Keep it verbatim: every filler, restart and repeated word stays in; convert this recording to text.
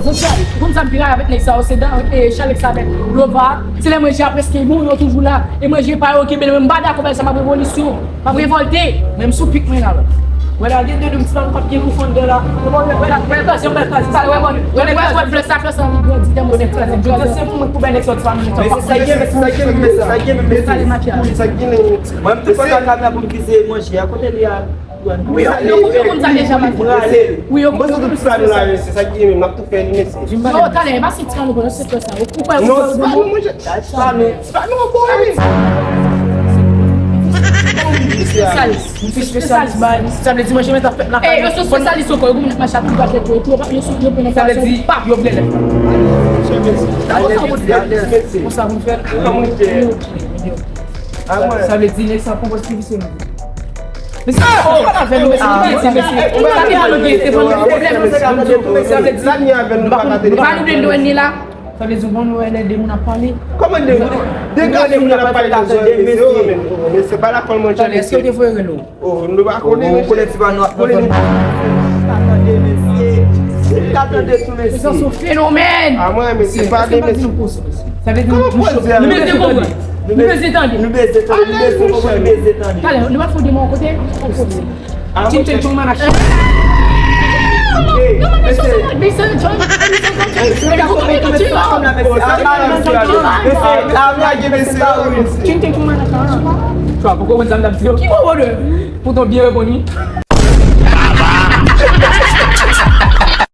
Monchè, ou konn sa m pi rayi avèk nèg sa yo, se dan e chalèk sa avèk lova. Se lè manje a prèske bon, yo toujou la. E manje pa yo kenbe l, men m pa dakò avèk sa, m ap revolisyon. M ap revòlte. Menm sou pik mwen la. Wè la, gen de dou m ti pa m p ap gen kou fon de la. Wè la, wè la, wè la, wè la, wè la, wè la, wè la, flè sa, flè sa, li grandi, tèlman se flè sa, se pou mwen pou bèl nèg sòti pa mwen. Men se sa k gen, men se sa k gen, men se sa k gen, men se sa k gen, men se sa k gen. Mwen, m te kontan kamera pou m vize manje a, kote li a? Wi, yo, yo, yo konn sa deja, m ap prale. Wi, yo konn sa deja. Mwen, tout sa nou la, se sa k gen, men m ap tou fè li, mesye. Yo, talè, e pa se ti kano, se fè sa. Ou kwè, ou kwè, ou kwè. Non, se pa nou, manje. Se pa nou, se pa nou, ankò, wi. Spesyalis. Ou se spesyalis, ba. Sa vle di manje, men t ap fèt lakay. E, yo se spesyalis ankò, yo konn met mache a tout bagay, yo, yo, yo pran nan pwazon, pap. Yo vle lè. Konsa pou fè. Konsa pou fè. Kòman ou fè? Sa vle di nèg sa pran pòz ti visye, mesye. Mesye, pa pale avè nou, mesye, nou pa ede mesye. Sa ki pa nou gen, se pwoblèm, mesye. Sa vle di, pa nou de dwèn ni la. Sa vle di, bon, nou wè lè de moun ap pale. Kòman de moun? De gason moun ap pale de zòrèy, mesye. Mesye, pa lakòl mwen, mesye. Èske yo te voye rele w? Oh, nou pa konnen, mesye. Konnen ti pa nou ap konnen. Ou ka tande, mesye. Ou ka tande tou, mesye. Se yon fenomèn. A mwen, mesye, pa de, mesye. Sa vle di nou, nou bezwen konprann. Nou bezwen tande. Nou bezwen tande. Nou bezwen konprann. Nou bezwen tande. Talè, nou pa fè demen yon kote. Ting ting tong manach. Ting ting tong manach. Chwa, poko konn sa m t ap di yo. Ki wowo de? Poutan byen reponn wi.